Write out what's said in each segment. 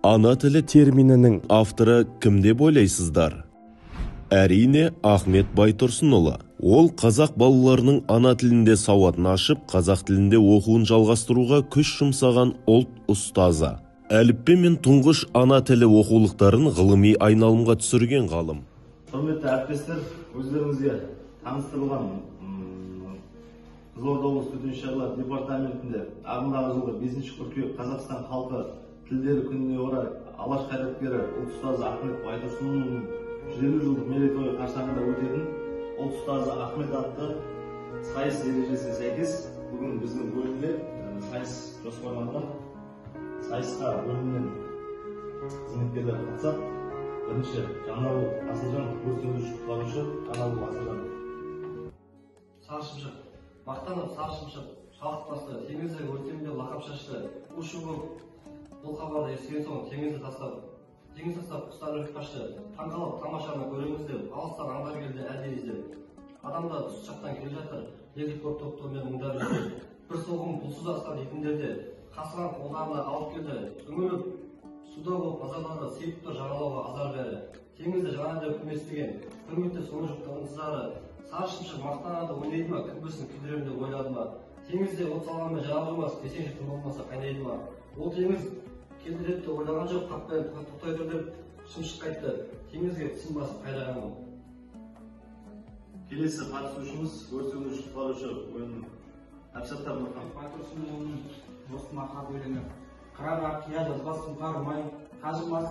Ана тілі терминінің авторы кім деп ойлайсыздар? Әрине, Ахмет Байтұрсынұлы. Ол қазақ балаларының ана тілінде сауатын ашып, қазақ тілінде оқуын жалғастыруға күш жұмсаған ұлт ұстазы. Әліппе мен тұңғыш ана тілі оқулықтарын ғылыми айналымға түсірген ғалым. Құрметті әріптестер, өздеріңізге таныстырылған Қызылорда облысы төтенше жағдайлар департаментінде ағымдағы жылғы 5 қыркүйек Қазақстан халқы тілдері күніне орай Алаш қайраткері ұлт ұстазы Ахмет Байтұрсынұлының 150 жылдық мерейтойы қарсаңында өтетін ұлт ұстазы Ахмет атты сайыс ережесіне сәйкес бүгін біздің бөлімде сайыс жоспарланған. Сайысқа бөлімнен қызметкерлер қатысады. Бірінші Жанарұлы Асылжан, өрт сөндіруші құтқарушы Жанарұлы Асылжан. Сары шымшық мақтанып, сары шымшық шалқып басты, теңізді өртемде лақап шашты. У-шу бұл хабарды естіген соң теңізді тастап, құстар үркіп қашты. Таңқалып тамашаны көреміз деп, алыстан аңдар келді әдейі іздеп. Адамдар түс жақтан келе жатыр, лезіп көп топ-тобымен мыңдап жүздеп. Бір соғым бұлтсыз аспан дейтіндерде қасыған қолдарына алып келді. Үңіліп суда болып назарлары сейіп тұр жағалауға азар бәрі. Теңізді жаңа деп кім естіген, құрметті соңы жоқ ынтызары. Сары шымшық мақтанады, ойнайды ма, кім білсін күйдірем деп ойлады ма? Теңізде от салғанмен жана қоймас, десеңші тым болмаса қайнайды ма? Ол теңіз келді деп ойлаған жоқ, қақпай тоқтай тұр деп шымшық қайтты. Теңізге тісін басып қайраған ол. Келесі қатысушымыз өрт сөндіруші құтқарушы бөлімінің Әбсаттар Нұрхан. Байтұрсынұлының достыма хат өлеңі. Қырарға қия жазбас сұңқар май, қажымас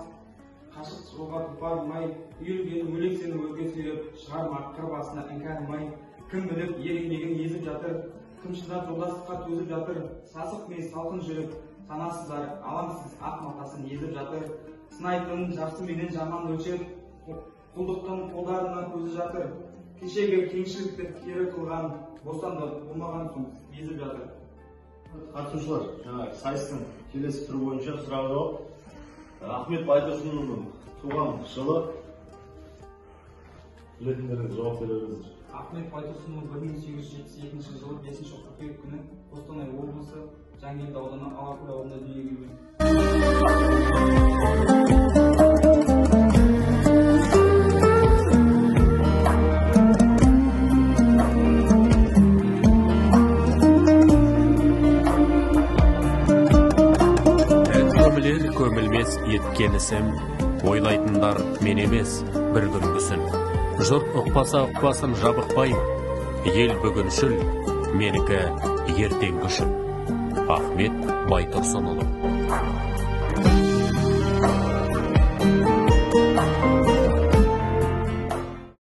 қашық жолға тұлпар май, үйілген өлексені өзге сүйреп, шығарма қыр басына іңкәр май. Кім біліп ер еңбегін езіп жатыр, кім шыдап жолдастыққа төзіп жатыр, сасық ми салқын жүріп, санасыздар алаңсыз ақ матасын езіп жатыр. Сынайтын жақсы менен жаман өлшеп, құлдықтың қолдарына көзі жатыр. Кешегі кеңшілікті кері қылған бостандық болмаған соң безіп жатыр. Қатысушылар, жаңа сайыстың келесі түрі бойынша сұрақ жауап. Ахмет Байтұрсынұлының туған жылы, білетіндеріңіз жауап бере беріңіздер. Ахмет Байтұрсынұлы 1872 жылы 5 қыркүйек күні Қостанай облысы Жангелді ауданы Алакөл ауылында дүниеге келген. Көмілер көмілмес еткен ісім, ойлайтындар мен емес бір күнгісін. Жұрт ұқпаса ұқпасын жабықпаймын, ел бүгіншіл, менікі ертеңгішіл. Ахмет Байтұрсынұлы.